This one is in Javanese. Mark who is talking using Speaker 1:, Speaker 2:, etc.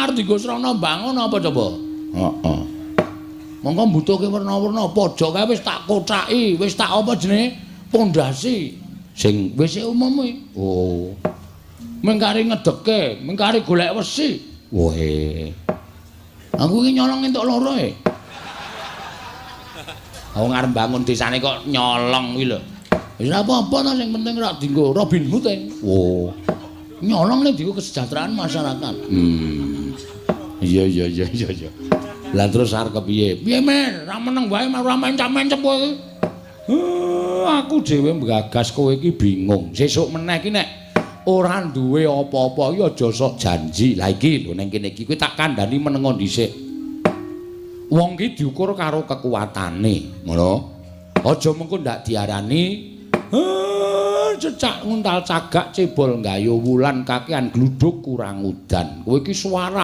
Speaker 1: arep dienggo srana mbangun apa coba? Heeh. Monggo mbutuhke werna-werna pojok kae wis tak kocaki, wis tak apa jenenge? Pondasi sing wis umum kuwi. Oh. Mengkari ngedeke, mengkari golek wesi. Woe. Aku iki nyolong entuk loro e. Wong arep bangun desane kok nyolong kuwi lho. Wis ora apa-apa to, sing penting ora dienggo Robin Hood e. Oh. Nyolong nek dienggo kesejahteraan masyarakat. Iya iya iya iya iya. Lah terus arep kepiye? Piye men? Ra meneng wae ora mencap-mencep kowe iki. Aku dhewe nggagas kowe iki bingung. Sesuk meneh iki nek ora duwe apa-apa iki aja sok janji. Lah iki lho ning kene iki kowe tak kandhani menengo dhisik. Wong ki diukur karo kekuatane, ngono. Aja mengko ndak diarani cecak nguntal cagak cebol gayo wulan kakean gluduk kurang udan. Kowe iki suara